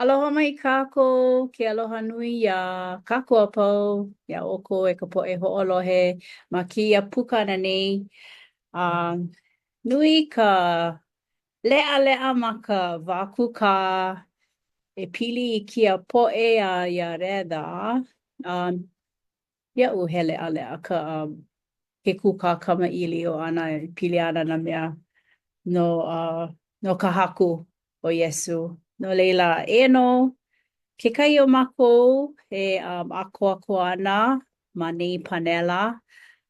Aloha mai kākou, ke aloha nui iā kākou a pau, iā ʻoukou e ka poʻe hoʻolohe ma kēia pukana nei. A nui ka leʻaleʻa ma ka wā kūkā e pili i kēia poʻe a Iareda. Um, Iaʻu he leʻaleʻa ka um, ke kūkā kamaʻilio ʻana e pili ana nā mea no, uh, no ka Haku ʻo Iesū. No laila, eia nō kekahi o mākou e um, ʻākoakoa ana ma nei panela.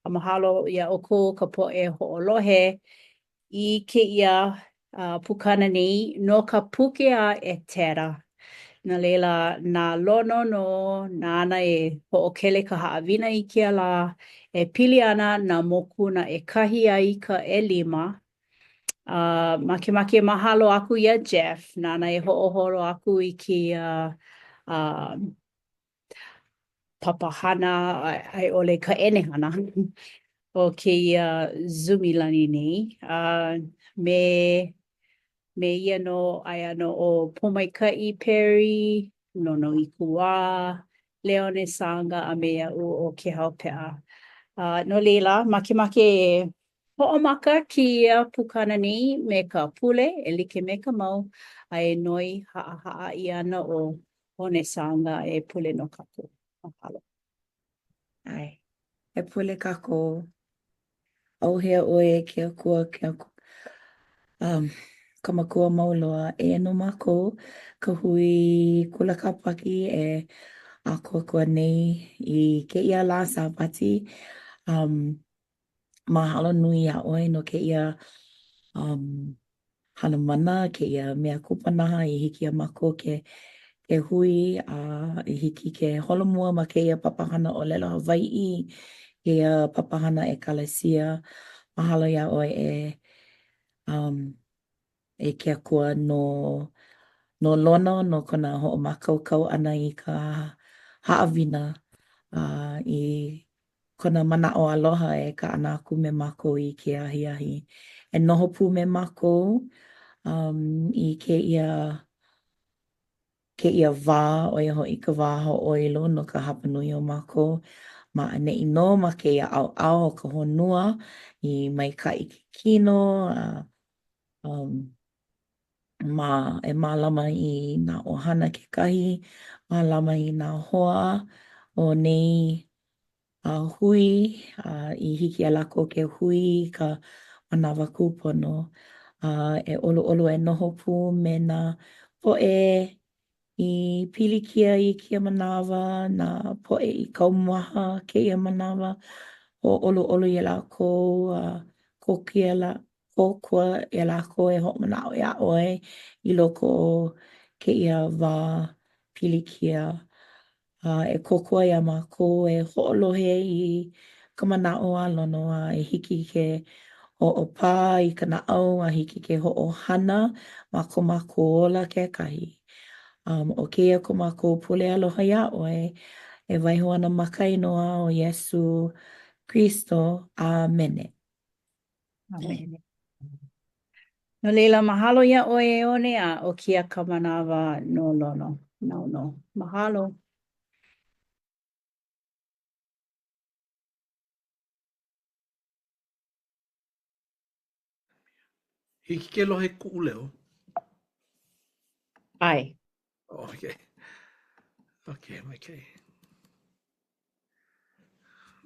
A mahalo iā ʻoukou ka poʻe hoʻolohe i kēia uh, pukana nei no ka puke a ʻEtera. No laila, na Lono nō nāna e hoʻokele ka haʻawina i kēia lā e pili ana nā mokuna ʻekahi a i ka ʻelima. A uh, makemake mahalo aku iā Jeff nāna e hoʻoholo aku i kēia uh, papahana a i ʻole ka ʻenehana o kēia Zumi lani nei. A me, me ia nō, aia nō ʻo Pōmaikaʻi Perry, Lono Ikuwā, Leone Sanga a me iaʻu ʻo Kehau Peʻa. A no laila, makemake e hoʻomaka kēia pukana nei me ka pule e like me ka mau, a e noi haʻahaʻa ʻia ana ʻo One Sanga e pule no kākou. Mahalo. ʻAe. E pule kākou. ʻAuhea ʻoe e ke Akua, ke Akua, um, ka Makua mau loa. Eia nō mākou, ka hui Kula Kāpaki e ʻākoakoa nei i kēia lā Sābati. Um, mahalo nui iā ʻoe no kēia um, hana mana, kēia mea kupanaha i hiki iā mākou ke ke hui a i hiki ke holomua ma kēia papahana ʻōlelo Hawaiʻi, kēia papahana ʻekalesia. Mahalo iā ʻoe e um, e ke Akua no no Lono, no kona hoʻomākaukau ʻana i ka haʻawina a i kona manaʻo aloha e kaʻana aku me mākou i kēia ahiahi. E noho pū me mākou um, i kēia, kēia wā, ʻo ia hoʻi ka wā hoʻoilo no ka hapanui o mākou ma ʻaneʻi nō ma kēia ʻaoʻao o ka honua i maikaʻi ke kino a um, ma, e mālama i nā ʻohana kekahi, mālama i nā hoa o nei a hui, a i hiki iā lākou ke hui i ka manawa kūpono, a e ʻoluʻolu e noho pū me nā poʻe i pilikia i kēia manawa, nā poʻe i kaumaha kēia manawa, hōʻoluʻolu iā lākou, a kōkua kōkua iā lākou e hoʻomanaʻo iā ʻoe i loko o kēia wā pilikia. A e kōkua iā mākou e hoʻolohe i ka manaʻo a Lono a e hiki ke hoʻopā i ka naʻau a hiki ke hoʻohana ma ko mākou ola kekahi. Um, ʻo kēia ko mākou pule aloha iā ʻoe e waiho ana ma ka inoa o Iesū Kristo. ʻĀmene. ʻĀmene. No laila, mahalo iā ʻoe e One, a ʻo kēia ka manawa no Lono. Nāu nō. Mahalo. Hiki ke lohe kuʻu leo? ʻAe. Okay. Okay, maikaʻi.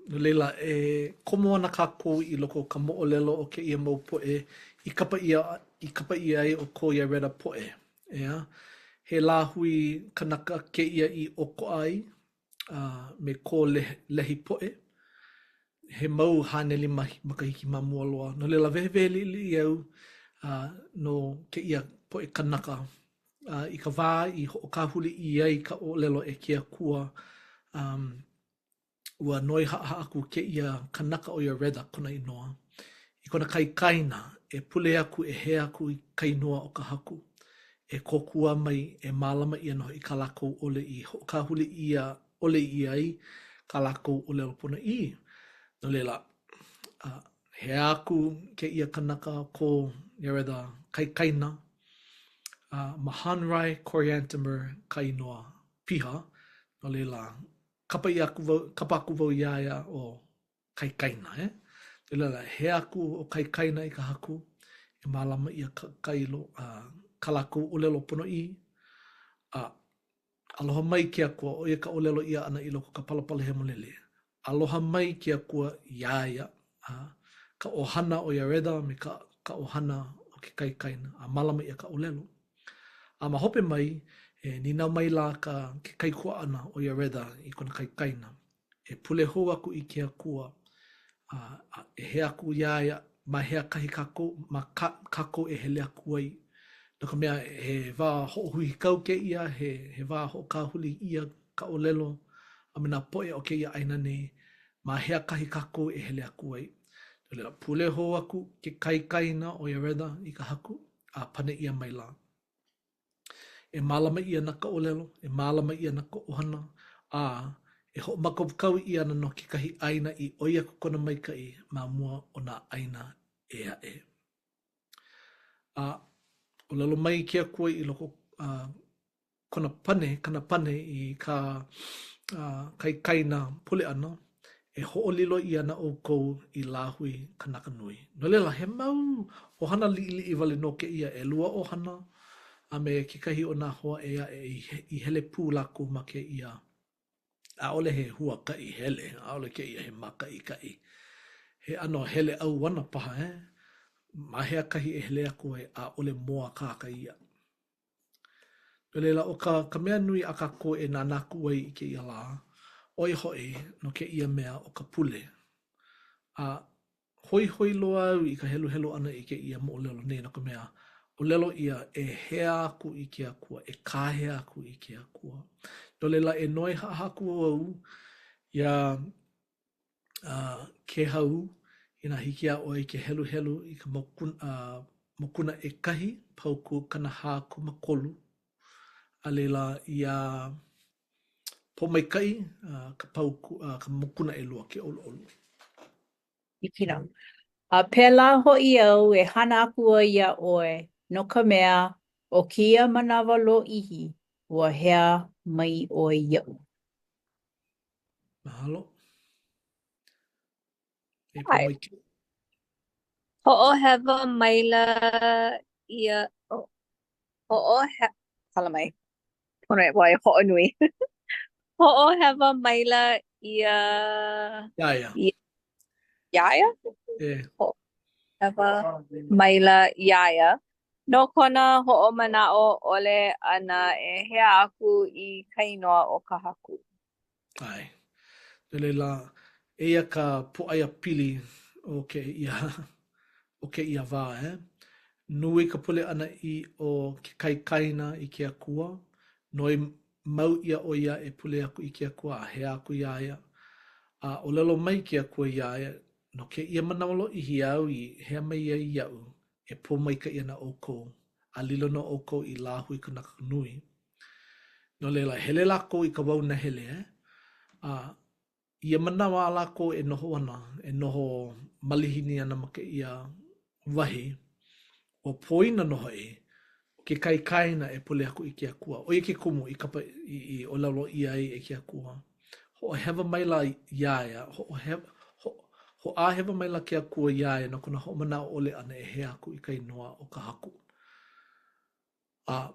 No laila, e komo ana kākou i loko o ka moʻolelo o kēia mau poʻe i kapa ʻia, i kapa ʻia ai ʻo ko Iareda poʻe. ʻEā? He lāhui kanaka kēia i ʻokoʻa ai a me ko Lehi poʻe, he mau haneli makahiki ma mua loa. No laila, wehewehe liʻiliʻi au a no kēia poʻe kanaka a i ka wā i hoʻokāhuli ʻia ai ka ʻōlelo e ke Akua, um, ua noi haʻahaʻa aku kēia kanaka ʻo Iareda kona inoa, i kona kaikaina e pule aku e hea aku i ka inoa o ka Haku, e kōkua mai e mālama ʻia nō hoʻi kā lākou ʻole i hoʻokāhuli ʻia ʻole ʻia ai kā lākou ʻōlelo ponoʻī. No laila, uh, hea aku kēia kanaka ko Iareda kaikaina. A Mahonri Coriantumr ka inoa piha, no laila, kapa ʻia aku wau, kapa aku wau iā ia ʻo kaikaina, eh? No laila, hea aku ʻo kaikaina i ka haku, e mālama ʻia ka, ka ilo, uh, kā lākou ʻōlelo ponoʻī, a aloha mai ke Akua, ʻo ia ka ʻōlelo ʻia ʻana i loko o ka Palapala Hemolele. Aloha mai ke Akua iā ia, a ka ʻohana o Iareda me ka, ka ʻohana o ke kaikaina, a mālama ʻia ka ʻōlelo. A ma hope mai, e nīnau maila ka, ke kaikuaʻana o Iareda i kona kaikaina, e pule hou aku i ke Akua, a, a e hea aku iā ia, ma hea kahi kākou, ma ka, kākou e hele aku ai. No ka mea, he wā hoʻohuikau kēia, he, he wā hoʻokāhuli ʻia ka ʻōlelo a me nā poʻe o kēia ʻāina nei, ma hea kahi kākou e hele aku ai. No laila, pule hou aku ke kaikaina o Iareda i ka Haku, a pane ʻia maila. E mālama ʻia ana ka ʻōlelo, e mālama ʻia ana ka ʻohana, a e hoʻomākaukau ʻia ana no kekahi ʻāina i ʻoi aku kona maikaʻi ma mua o nā ʻāina ʻē aʻe. A ʻōlelo mai ke Akua i loko uh, kona pane, kana pane i kā uh, kaikaina pule ʻana, e hoʻolilo ʻia ana ʻoukou i lāhui kanaka nui. No laila, he mau ʻohana liʻiliʻi wale nō kēia, ʻelua ʻohana a me kekahi o nā hoa ʻē aʻe i hele pū lākou ma kēia. ʻAʻole he huakaʻi hele, ʻaʻole kēia he mākaʻikaʻi. He ʻano hele ʻauana paha, eh? Ma hea kahi e hele aku ai, ʻaʻole mōakāka ia. No laila, ʻo ka, ka mea nui a kākou e nānā aku ai i kēia lā, ʻo ia hoʻi no kēia mea ʻo ka pule. A hoihoi loa au i ka heluhelu ʻana i kēia moʻolelo nei no ka mea, ʻōlelo ʻia e hea aku i ke Akua, e kāhea aku i ke Akua. No laila, e noi haʻahaʻa aku au iā uh, Kēhau, inā hiki iā ʻoe ke heluhelu i ka mokuna, uh, mokuna ʻekahi, paukū 43, a laila iā Pōmaikaʻi, uh, ka paukū, uh, ka mokuna ʻelua, ke ʻoluʻolu. Hiki nō. A pēlā hoʻi au e hana aku ai iā ʻoe, no ka mea, ʻo kēia manawa lōʻihi, ua hea mai ʻoe iaʻu. Mahalo. E Pōmaikaʻi. Hoʻohewa maila ia, oh, hoʻohe, hala mai. Pono e wai hoʻonui. Hoʻohewa maila ia Iā ia. Iā ia? E. Hoʻohewa maila iā ia no kona hoʻomanaʻo ʻole ʻana e hea aku i ka inoa o ka Haku. ʻAe. No laila, eia ka pōʻaiapili o kēia, o kēia wā, eh. Nui ka pule ʻana i o ke kaikaina i ke Akua, noi mau ʻia ʻo ia e pule aku i ke Akua a hea aku iā ia. A ʻōlelo mai ke Akua iā ia, no kēia manawa lōʻihi āu i hea mai ai iaʻu, e pōmaikaʻi ana ʻoukou, a lilo nō ʻoukou i lāhui kanaka nui. No laila, hele lākou i ka wao nahele, eh? A ia manawa a lākou e noho ana, e noho malihini ana ma kēia wahi, ua poina nō hoʻi ʻo ke kaikaina e pule aku i ke Akua. ʻO ia ke kumu i kapa i, i ʻōlelo ʻia ai e ke Akua. Hoʻohewa maila iā ia, hoʻohewa, ho, hoʻāhewa maila ke Akua iā ia no kona hoʻomanaʻo ʻole ʻana e hea aku i ka inoa o ka Haku. A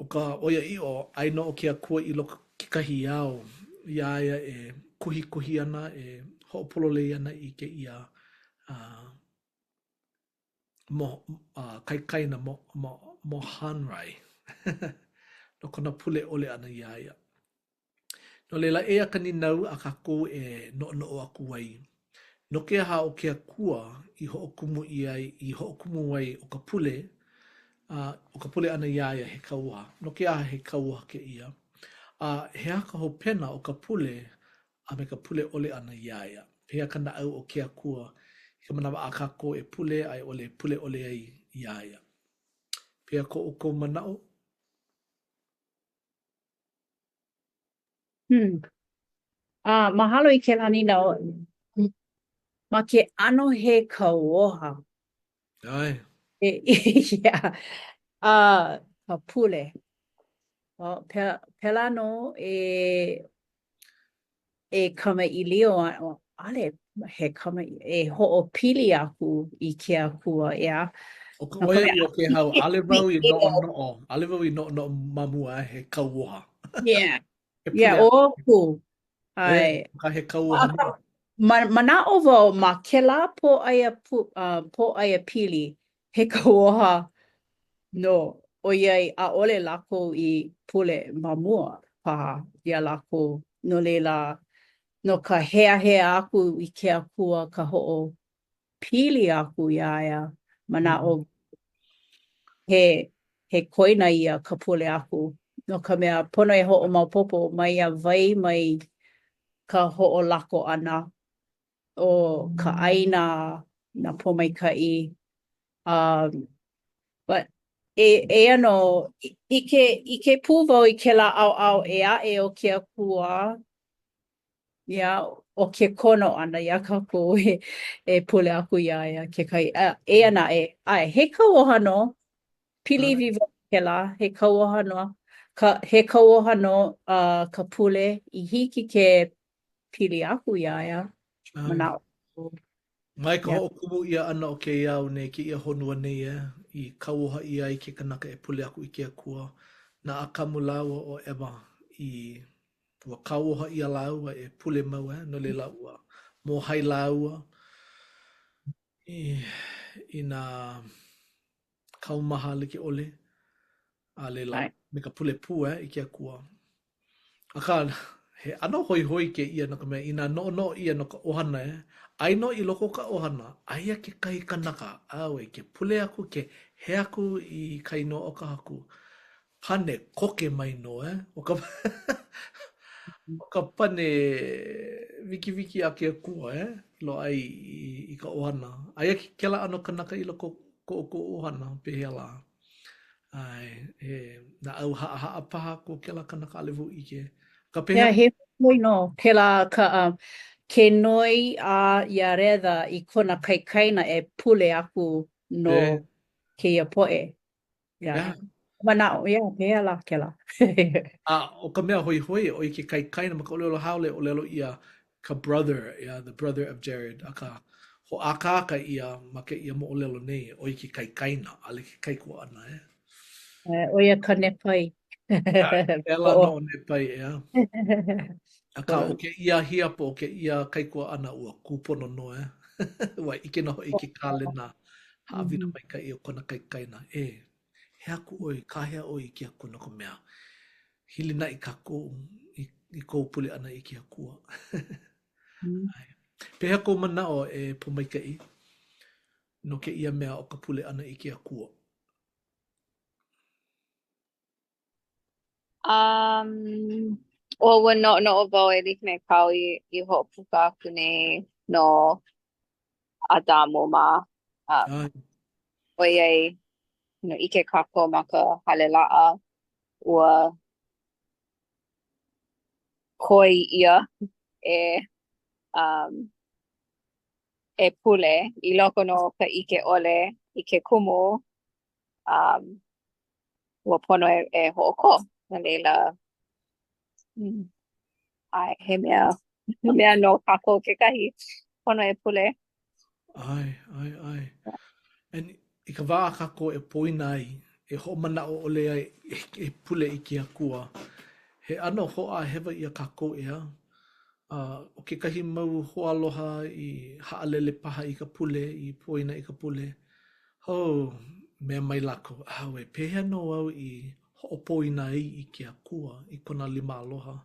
ʻo ka ʻoiaʻiʻo, aia nō ʻo ke Akua i loko kekahi ao iā ia e kuhikuhi ana, e hoʻopololei ana i kēia uh, mo, uh, kaikaina mo, mo, Mahonri no kona pule ʻole ʻana iā ia. No laila, eia ka nīnau a kākou e noʻonoʻo aku ai, no ke aha ʻo ke Akua i hoʻokumu ʻia ai, i hoʻokumu ai ʻo ka pule, a ʻo ka pule ʻana iā ia he kauoha? No ke aha he kauoha kēia? A he aha ka hopena o ka pule a me ka pule ʻole ʻana iā ia? Pehea ka naʻau o ke Akua i ka manawa a kākou e pule a i ʻole e pule ʻole ai iā ia? Pehea ko ʻoukou manaʻo? Hmm. Uh, mahalo i kēlā nīnau. Ma ke ʻano he kauoha. ʻAe. Yeah. Uh, ka pule. Well, pe, pēlā nō e e kamaʻilio a ʻaʻole he kama e hoʻopili aku i ke Akua, ʻeā? ʻO ka ʻoiaʻiʻo Kēhau, ʻaʻole wau i noʻonoʻo, ʻaʻole wau i noʻonoʻo ma mua he kauoha. Yeah. Yeah, ʻo ku. ʻAe. Ka he kauoha nō. Ma, manaʻo wau ma kēlā pōʻaia, uh, pōʻaiapili, he kauoha nō, ʻoiai ʻaʻole lākou i pule ma mua paha iā lākou. No laila, no ka heahea aku i ke Akua, ka hoʻopili aku iā ia, manaʻo he, he koina ia ka pule aku, no ka mea, pono e hoʻomaopopo maiā wai mai ka hoʻolako ʻana o ka ʻāina, nā pōmaikaʻi. Um, but e, eia nō, ʻike, ʻike pū wau i kēlā ʻaoʻao ʻē aʻe o ke Akua, ia, ʻo ke kono ʻana iā kākou e, e pule aku iā ia kekahi. Uh, eia naʻe, ʻae, he kauoha nō, piliwi wau kēlā, he kauoha nō, ka, he kauoha nō uh, ka pule i hiki ke pili aku iā ia, manaʻo. Mai ka hoʻokumu ʻia ʻana o kēia ao nei, kēia honua nei, e, i kauoha ʻia ai ke kanaka e pule aku i ke Akua, na ʻAkamu lāua ʻo ʻEva i ua kauoha ʻia lāua e pule mau, e, no laila ua mōhai lāua i, i nā kaumaha like ʻole, a laila, me ka pule pū e, i ke Akua. Akā, he ʻano hoihoi kēia no ka mea, inā noʻonoʻo ʻia no ka ʻohana e, ai nō i loko o ka ʻohana, aia kekahi kanaka, auē, ke pule aku, ke hea aku i ka inoa o ka Haku, pane koke mai nō, e, ʻo ka ʻo ka pane wikiwiki a ke Akua, e, loaʻa ai i, i ka ʻohana. Aia kēlā ʻano kanaka i loko o ko ʻoukou ʻohana, pehea lā? ʻAe, he naʻau haʻahaʻa paha ko kēlā kanaka ʻaʻole wau ʻike. Akā pehea? Yeah, he hoihoi nō kēlā ka, uh, ke noi a Iareda i kona kaikaina e pule aku no yeah. kēia poʻe. Yeah. Yeah. Manaʻo, yeah, pehea lā kēlā. A ʻo ka mea hoihoi, ʻo ia ke kaikaina ma ka ʻōlelo haole, ʻōlelo ʻia ka brother, yeah, the brother of Jared, akā, hoʻākāka ʻia ma kēia moʻolelo nei, ʻo ia ke kaikaina, ʻaʻole ke kaikuaʻana, eh? ʻO ia ka Nepai. Pēlā nō ʻo Nepai, ʻeā. Akā, ʻo kēia hiapo, ʻo kēia kaikuaʻana, ua kūpono nō, eh? Ua ʻike nō hoʻi i ke kālena haʻawina maikaʻi o kona kaikaina. E, hea aku ʻoe, kāhea ʻoe i ke Akua no ka mea, hilinaʻi kākou i, i kou pule ʻana i ke Akua. mm. Pehea kou manaʻo e Pōmaikaʻi no kēia mea o ka pule ʻana i ke Akua? Um, well, ua noʻonoʻo wau e like me kāu i, i hoʻopuka aku nei no ʻAdamu mā. Um, ʻoiai, you know, ʻike kākou ma ka hale laʻa, ua koi ʻia e um, e pule i loko nō o ka ʻike ʻole i ke kumu um, ua pono e, e hoʻokō. No laila, mm, ʻae, he mea, he mea no kākou kekahi, pono e pule. ʻAe, ʻae, ʻae. And i ka wā a kākou e poina ai, e hoʻomanaʻo ʻole ai e pule i ke Akua, he ʻano hōʻāhewa ʻia kākou, ʻeā? A ʻo kekahi mau hoaaloha i haʻalele paha i ka pule, i poina i ka pule, oh, mea mai lākou, ʻAue, pehea nō au i hoʻopoina ai i ke Akua i kona lima aloha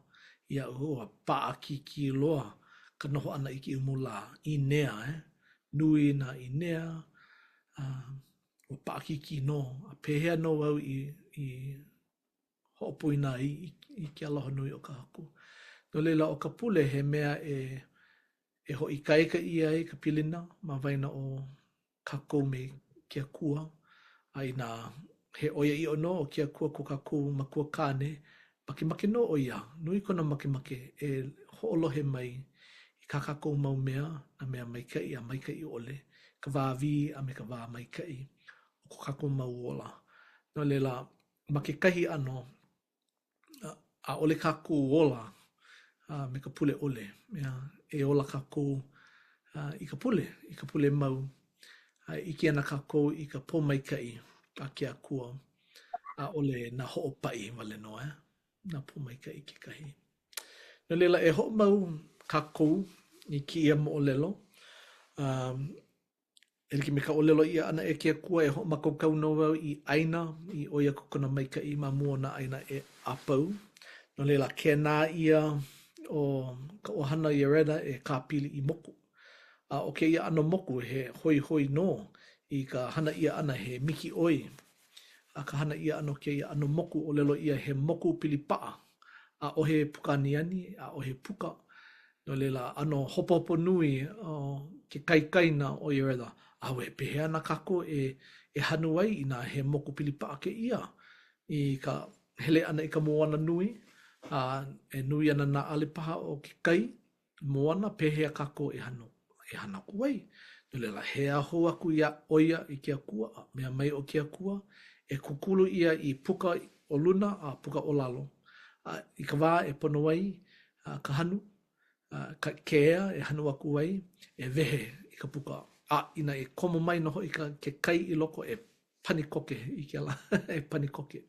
iaʻu, ua paʻakikī loa ka noho ʻana i kēia mau lā, ʻīnea, eh? Nui nā ʻīnea, a ua paʻakikī nō. A pehea nō au i, i hoʻopoina ai i, i ke aloha nui o ka Haku. No laila, ʻo ka pule he mea e, e hoʻoikaika ʻia ai ka pilina ma waena o kākou me ke Akua, a inā he ʻoiaʻiʻo nō ʻo ke Akua ko kākou Makua Kāne, makemake nō ʻo ia, nui kona makemake e hoʻolohe mai i kā kākou mau mea, nā mea maikaʻi a maikaʻi ʻole, ka wā wī a me ka wā maikaʻi o ko kākou mau ola. No laila, ma kekahi ʻano, ʻaʻole kākou ola me ka pule ʻole. ʻEā, e ola kākou i ka pule, i ka pule mau. A e ʻike ana kākou i ka pōmaikaʻi a ke Akua, ʻaʻole nā hoʻopaʻi wale nō, ʻeā, nā pōmaikaʻi kekahi. No laila, e hoʻomau kākou i kēia moʻolelo. Um, E like me ka ʻōlelo ʻia ʻana e ke Akua, e hoʻomākaukau nō wau i ʻāina i ʻoi aku kona maikaʻi ma mua o nā ʻāina ʻē a pau. No laila, kēnā ʻia ʻo ka ʻohana Iareda e kāpili i moku. A ʻo kēia ʻano moku, he hoihoi nō i ka hana ʻia ʻana he mikiʻoi. A ka hana ʻia ʻana o kēia ʻano moku, ʻōlelo ʻia he moku pili paʻa. ʻAʻohe pukaaniani, ʻaʻohe puka. No laila, ʻano hopohopo nui o ke kaikaina o Iareda, ʻAuē, pehea ana kākou e e hanu ai inā he moku pili paʻa kēia i ka hele ʻana i ka moana nui, a e nui ana nā ʻale paha o ke kai moana, pehea kākou e hanu, e hana aku ai? No laila, hea hou aku iā ʻo ia i ke Akua, a mea mai ʻo ke Akua, e kūkulu ʻia i puka o luna a puka o lalo. A i ka wā e pono ai ka hanu, ka ke ea e hanu aku ai, e wehe i ka puka. A inā e komo mai nō hoʻi ka, ke kai i loko, e pani koke i kēlā, e pani koke.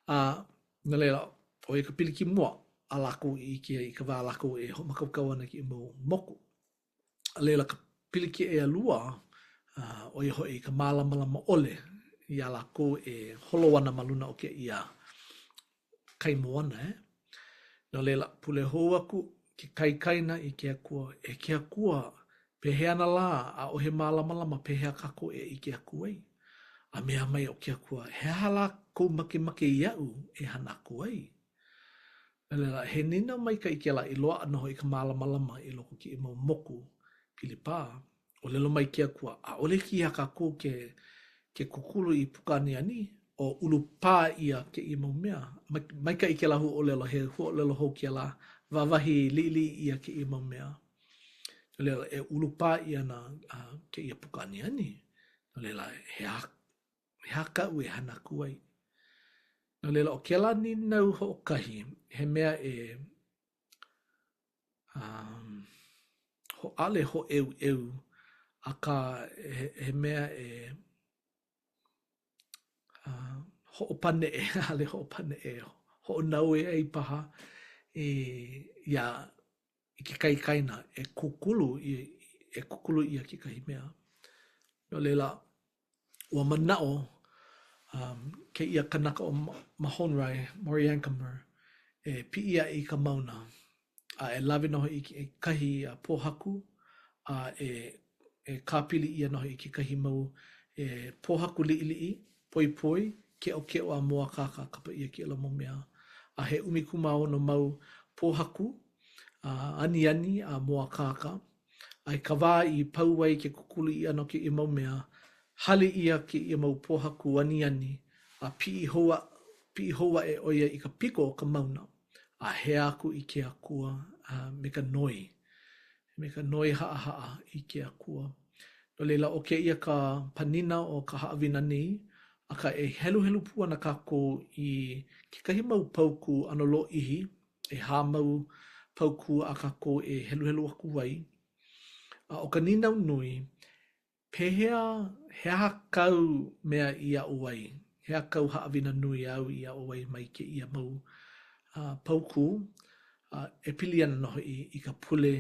A no laila, ʻo ia ka pilikia mua a lākou i ʻike ai i ka wā a lākou e hoʻomākaukau ana i kēia mau moku. A laila ka pilikia ʻelua, ʻo ia hoʻi ka mālamalama ʻole iā lākou e holo ana ma luna o kēia kai moana, eh? No laila, pule hou aku ke kaikaina i ke Akua, E ke Akua, pehea ana lā, ʻaʻohe mālamalama, pehea kākou e ʻike aku ai? A mea mai ʻo ke Akua, He aha lā kou makemake iaʻu e hana aku ai? No laila, he nīnau maikaʻi kēlā i loaʻa nō hoʻi ka mālamalama i loko o kēia mau moku pili pā. ʻŌlelo mai ke Akua, ʻaʻole hiki iā kākou ke ke kūkulu i puka aniani, o ʻulupā ʻia kēia mau mea. Maikaʻi kēlā huaʻōlelo, he huaʻōlelo hou kēlā, wāwahi liʻiliʻi ʻia kēia mau mea. No laila, e ʻulupā ʻia ana kēia puka aniani. No laila, he aha, he aha kaʻu e hana aku ai? No laila, ʻo kēlā nīnau hoʻokahi, he mea e um, ho, ʻaʻole hōʻeuʻeu, akā he, he mea e uh, hoʻopaneʻe, ʻaʻole hoʻopaneʻe, hoʻonaue ai paha i, iā, i ke kaikaina e kūkulu i, e kūkulu ʻia kekahi mea. No laila, ua manaʻo um, kēia kanaka ʻo Mahonri, Moriancumer, e piʻi aʻe i ka mauna, a e lawe nō hoʻi i kekahi pōhaku, a e, e kāpili ʻia nō hoʻi i kekahi mau e, pōhaku liʻiliʻi, poepoe, keʻokeʻo a mōakāka, kapa ʻia kēlā mau mea. A he 16 mau pōhaku, a aniani a mōakāka, A i ka wā i pau ai ke kūkulu ʻia ʻana o kēia mau mea, hali ʻia kēia mau pōhaku aniani, a piʻi hou a, piʻi hou aʻe ʻo ia i ka piko o ka mauna, a hea aku i ke Akua a me ka noi, me ka noi haʻahaʻa i ke Akua. No laila, ʻo kēia ka panina o ka haʻawina nei, akā e heluhelu pū ana kākou i kekahi mau paukū ʻano lōʻihi, ʻehā mau paukū a kākou e heluhelu aku ai. A ʻo ka nīnau nui, pehea, he aha kāu mea i aʻo ai? He aha kāu haʻawina nui āu i aʻo ai mai kēia mau uh, paukū uh, e pili ana nō hoʻi i ka pule,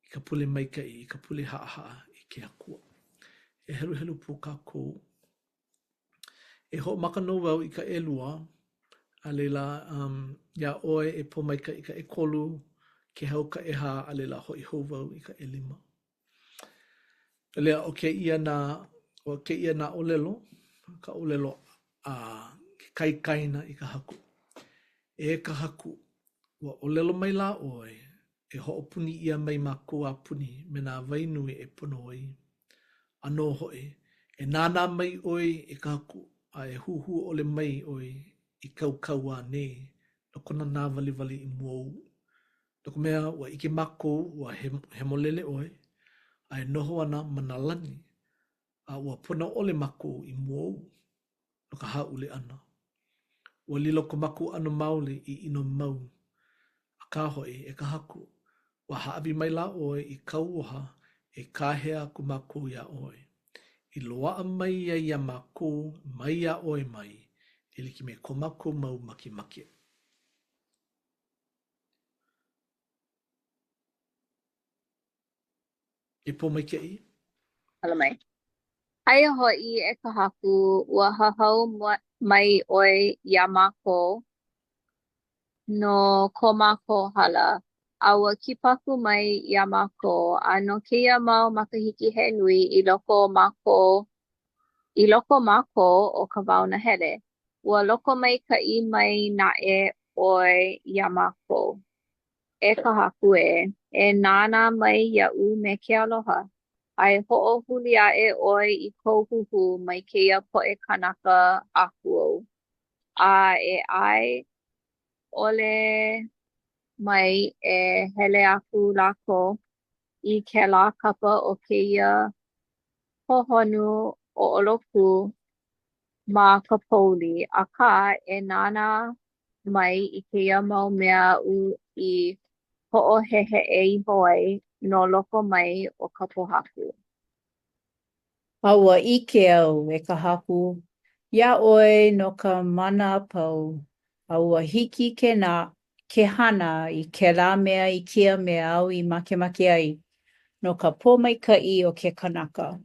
i ka pule maikaʻi, i ka pule haʻahaʻa i ke Akua. E heluhelu pū kākou. E hoʻomaka nō wau i ka ʻelua, a laila, um, iā ʻoe e Pōmaikaʻi ka ʻekolu, Kēhau ka ʻehā, a laila hoʻi hou wau i ka ʻelima. A laila, ʻo kēia nā, ʻo kēia nā ʻōlelo, ka ʻōlelo a ke kaikaina i ka Haku. E ka Haku, ua ʻōlelo mai lā ʻoe, e hoʻopuni ʻia mai mākou a puni me nā wai nui e pono ai. ʻĀnō hoʻi, e nānā mai ʻoe e ka Haku, a e huhū ʻole mai ʻoe i kāu kauā nei no kona nāwaliwali i mua ou. No ka mea, ua ʻike mākou ua hemolele ʻoe, a e noho ana ma nā lani, a ua pono ʻole mākou i mua ou. no ka hāʻule ʻana. Ua lilo ko mākou ʻano maoli i ʻino mau. Akā hoʻi, e ka Haku, ua hāʻawi maila ʻoe i kauoha e kāhea aku mākou iā ʻoe, i loaʻa mai ai iā mākou maiā ʻoe mai, e like me ko mākou mau makemake. E Pōmaikaʻi. Hala mai. Aia hoʻi, e ka Haku, ua hahau mai ʻoe iā mākou no ko mākou hala, a ua kipaku mai iā mākou, a no kēia mau makahiki he nui i loko mākou i loko mākou o ka wao nahele, ua lokomaikaʻi mai naʻe ʻoe iā mākou. E ka Haku ē, e nānā mai iaʻu me ke aloha, a e hoʻohuli aʻe ʻoe i kou huhū mai kēia poʻe kānaka aku ou, a e ʻae ʻole mai e hele aku lākou i kēlā kapa o kēia hohonu ʻoʻolokū ma ka pouli, akā, e nānā mai i kēia mau mea aʻu i hoʻoheheʻe iho ai no loko mai o ka pōhaku. A ua ʻike au, e ka Haku, iā ʻoe nō ka mana a pau, a ua hiki ke nā, ke hana i kēlā mea i kēia mea āu i makemake ai, no ka pōmaikaʻi o ke kanaka.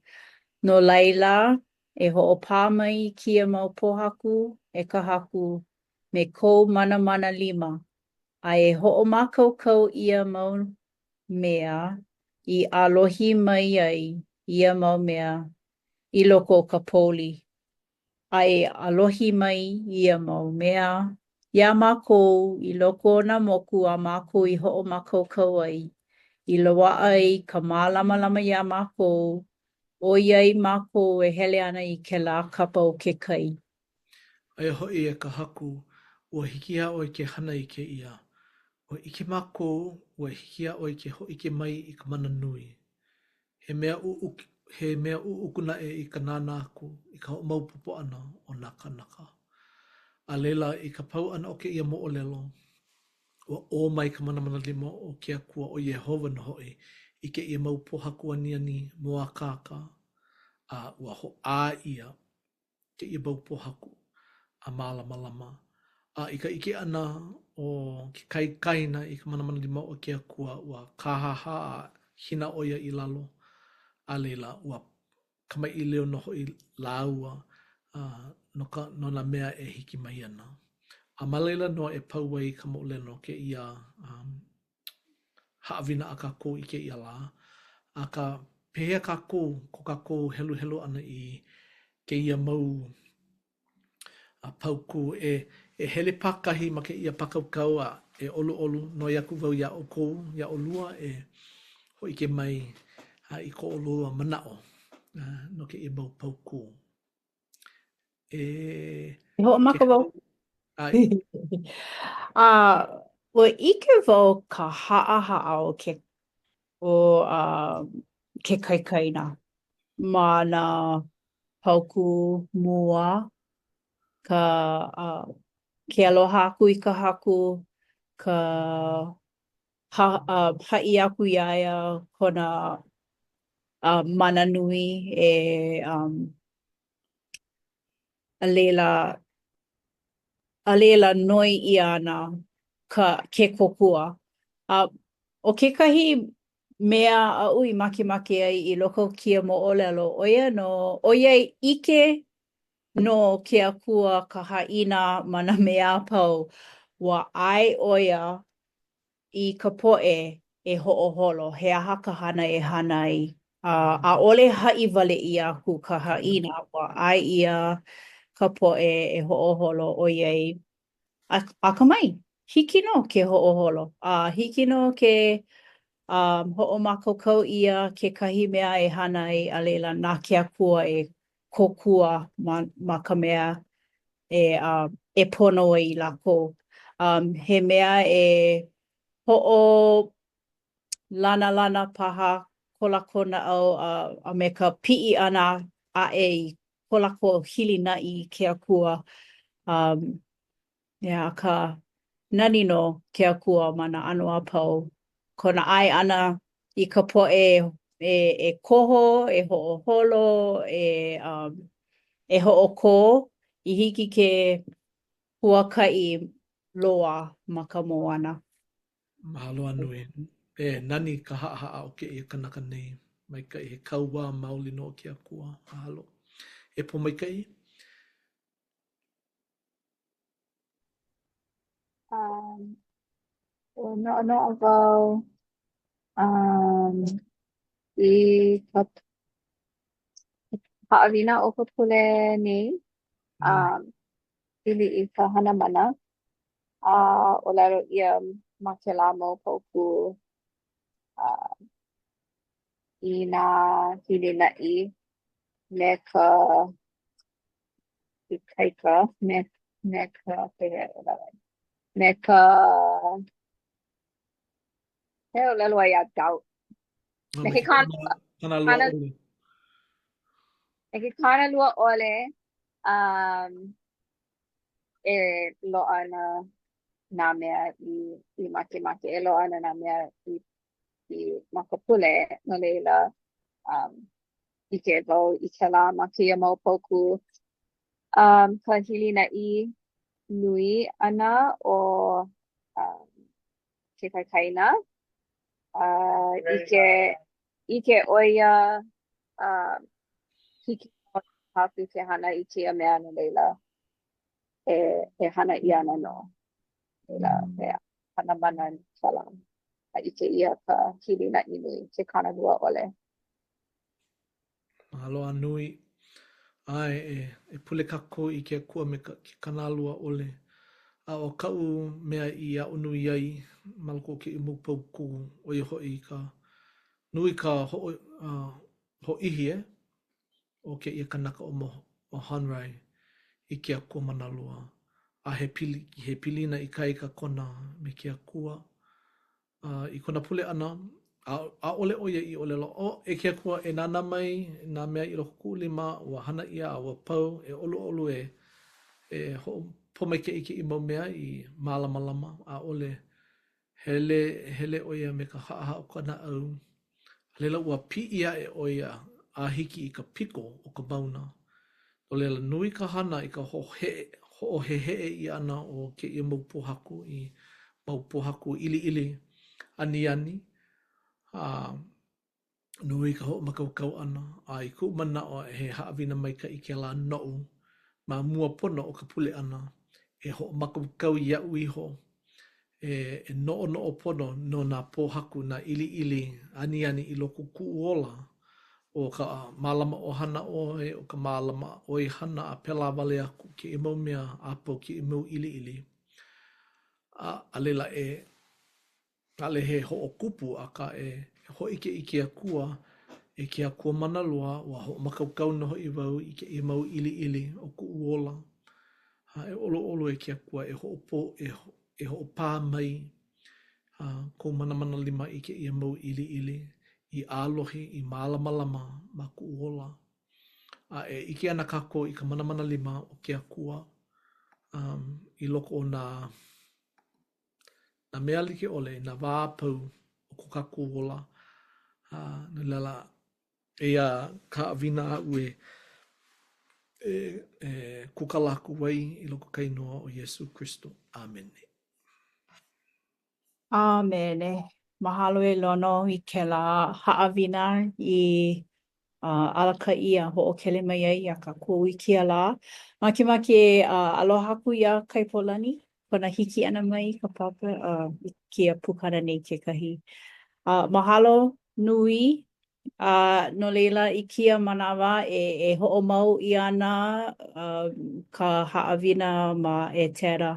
No laila, e hoʻopā mai i kēia mau pōhaku, e ka Haku, me kou manamana lima, a e hoʻomākaukau ia mau mea i ʻālohi mai ai ia mau mea i loko o ka pouli, a e ʻālohi mai ia mau mea iā mākou i loko o nā moku a mākou i hoʻomākaukau ai, i loaʻa ai ka mālamalama iā mākou, ʻoiai mākou e hele ana i kēlā kapa o ke kai. Aia hoʻi, e ka Haku, ua hiki iā ʻoe ke hana i kēia. Ua ʻike mākou, ua hiki iā ʻoe ke hōʻike mai i ka mana nui. He mea ʻuʻuku, he mea ʻuʻuku naʻe i ka nānā aku i ka hoʻomaopopo ʻana o nā kānaka. A laila, i ka pau ʻana o kēia moʻolelo, ua ʻō mai ka manamana lima o ke Akua ʻo Iēhova nō hoʻi i kēia mau pōhaku aniani mōakāka, a ua hoʻā ʻia kēia mau pōhaku a mālamalama. A i ka ʻike ʻana o ke kaikaina i ka manamana lima o ke Akua, ua kāhāhā a hina ʻo ia i lalo, a laila, ua kamaʻilio nō hoʻi lāua no ka no nā mea e hiki mai ana. A ma laila nō e pau ai ka moʻolelo no kēia um, haʻawina a kākou i kēia lā. Akā, pehea kākou, ko kākou heluhelu ʻana i kēia mau paukū e, e hele pākahi ma kēia pākaukau a e ʻoluʻolu, noi aku wau iā ʻoukou, iā ʻolua e hōʻike mai i ko ʻolua manaʻo no kēia mau paukū. E E hoʻomaka wau. A ua ʻike wau ka haʻahaʻa o ke o uh, ke kaikaina ma nā paukū mua, ka uh, ke aloha aku i ka Haku, ka ha, uh, haʻi aku iā ia kona uh, mana nui e um, a laila, a laila noi ʻia ana ka, ke kōkua. A ʻo kekahi mea aʻu i makemake ai i loko o kēia moʻolelo, ʻo ia nō, ʻoiai ʻike nō ke Akua ka haʻina ma nā mea a pau, ua ʻae ʻo ia i ka poʻe e hoʻoholo he aha ka hana e hana ai. A ʻaʻole haʻi wale ʻia aku ka haʻina, ua ʻae ʻia ka poʻe e hoʻoholo ʻoiai akamai, hiki nō ke hoʻoholo, a hiki nō ke um, hoʻomākaukau ʻia kekahi mea e hana ai, a laila na ke Akua e kōkua ma, ma ka mea e, uh, e pono ai lākou. Um, he mea e hoʻolanalana paha ko lākou naʻau a, a me ka piʻi ʻana aʻe i. ko lākou hilinaʻi i ke Akua. Um, yeah, akā, nani nō ke Akua ma nā ʻano a pau. Kona ʻae ʻana i ka poʻe e, e koho, e hoʻoholo, e, um, e hoʻokō i hiki ke huakaʻi loa ma ka moana. Mahalo a nui. E, nani ka haʻahaʻa o kēia kanaka nei. Maikaʻi, he kauā maoli nō ke Akua. Mahalo. E Pōmaikaʻi. Um, ua noʻonoʻo wau um, i ka haʻawina o ka pule nei mm. um, pili i ka hana mana. A ʻōlelo ʻia ma kēlā mau paukū uh, i nā hilinaʻi me ka ikaika me me ka pehea e ʻōlelo ai me ka pehea e ʻōlelo ai iā doubt me ke kānalua ʻole. Me ke kānalua ʻole um, e loaʻa ana nā mea i, i makemake, e loaʻa ana nā mea i, i ma ka pule, no laila, um, ʻike wau i kēlā ma kēia mau paukū. Um, ka hilinaʻi nui ʻana o um, ke kaikaina. Uh, ʻike, ʻike ʻo ia uh, hiki nō i ka Haku ke hana i kēia mea no laila e, e hana ʻia ana nō. Laila, he hana mana kēlā. A ʻike ʻia ka hilinaʻi nui, ke kānalua ʻole. Mahalo a nui. ʻAe, e, e pule kākou i ke Akua me ka, ke kānalua ʻole. A ʻo kaʻu mea i aʻo nui ai ma loko o kēia mau paukū, ʻo ia hoʻi ka nui ka hoʻo, uh, hōʻihi e, o kēia kanaka ʻo, ʻo Hanrai i ke Akua mana loa, a he pili, he pilina ikaika kona me ke Akua. A i kona pule ʻana, ʻaʻole ʻo ia i ʻōlelo, ʻO, e ke Akua, e nānā mai nā mea i loko o kuʻu lima, ua hana ʻia a ua pau, e ʻoluʻolu e, e hoʻopōmaikaʻi i kēia mau mea i mālamalama. ʻAʻole. Hele, hele ʻo ia me ka haʻahaʻa o ka naʻau. A laila ua piʻi aʻe ʻo ia a hiki i ka piko o ka mauna. No laila, nui ka hana i ka hoʻoheheʻe ʻia ʻana o kēia mau pōhaku i mau pōhaku ʻiliʻili aniani, a nui ka hoʻomākaukau ʻana, a i kuʻu manaʻo he haʻawina maikaʻi kēlā noʻu ma mua pono o ka pule ʻana e hoʻomākaukau iaʻu iho e, e noʻonoʻo pono no nā pōhaku, nā ʻiliʻili aniani i loko o kuʻu ola, ʻo ka mālama ʻohana ʻoe, ʻo ka mālama ʻoihana a pēlā wale aku kēia mau mea a pau kēia mau ʻiliʻili. A, a laila e, ʻaʻole he hoʻokupu, akā e hōʻike i ke Akua, e ke Akua mana loa, ua hoʻomākaukau nō hoʻi wau i kēia mau ʻiliʻili o kuʻu ola. A e ʻoluʻolu e ke Akua e hoʻopō, e, e hoʻopā mai a kou manamana lima i kēia mau ʻiliʻili i ʻālohi, i mālamalama ma kuʻu ola. A e ʻike ana kākou i ka manamana lima o ke Akua um, i loko o nā nā mea like ʻole, nā wā a pau o ko kākou ola. A no laila, eia ka haʻawina aʻu e, e, e kūkala aku ai i loko o ka inoa o Iesū Kristo. ʻĀmene. ʻĀmene. Mahalo e Lono i kēlā haʻawina i uh, alakaʻi a hoʻokele mai ai iā kākou i kēia lā. Makemake uh, aloha aku iā Kaipolani, kona hiki ʻana mai i ka papa uh, i kēia pukana nei kekahi. Uh, mahalo nui A no laila, i kēia manawa e, e hoʻomau ʻia ana uh, ka haʻawina ma ʻEtera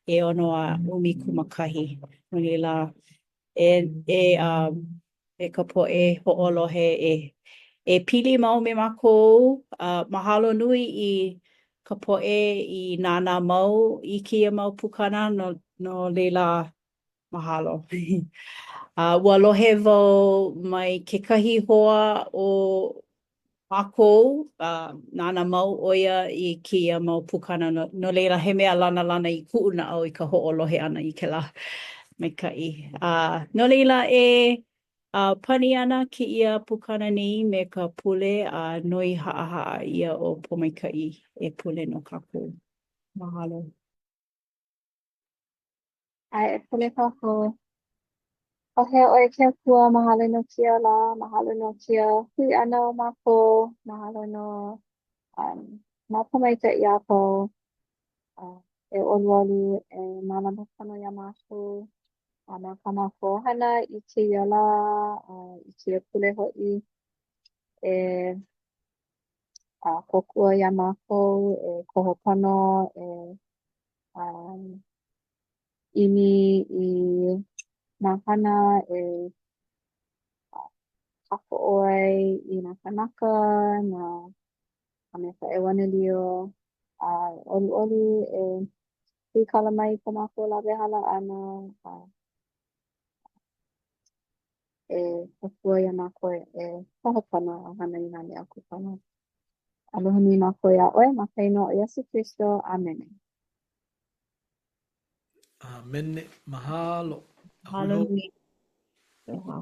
ʻeono a 11. No laila, e, e, um, e ka poʻe hoʻolohe e, e pili mau me mākou. Uh, mahalo nui i ka poʻe i nānā mau i kēia mau pukana no, no laila, Mahalo. A ua lohe wau mai kekahi hoa o. Mākou, a nānā mau ʻo ia i kēia mau pukana no, no laila he mea lanalana i kuʻu naʻau i ka hoʻolohe ʻana i kēlā maikaʻi. A no laila e a pani ana kēia pukana nei me ka pule a noi haʻahaʻa ʻia ʻo Pōmaikaʻi e pule no kākou. Mahalo. ʻAe, e pule kākou. ʻAuhea ʻoe e ke Akua, mahalo no kēia lā, mahalo no kēia hui ʻana o mākou, mahalo no um, nā pōmaikaʻi a pau. Uh, e ʻoluʻolu e mālama pono iā mākou a ma kā mākou hana i kēia lā, a i kēia pule hoʻi. E uh, kōkua iā mākou, e koho pono, e um, ʻimi i nā hana e kākoʻo ai i nā kānaka, nā a me ka ʻeuanelio, a ʻoluʻolu e huikala mai i ko mākou lawehala ʻana, a e kōkua iā mākou e koho pono a hana i nā mea kūpono. Aloha nui mākou iā ʻoe ma ka inoa o Iesū Kristo. ʻĀmene. ʻĀmene. Mahalo. Mahalo nui. Aloha.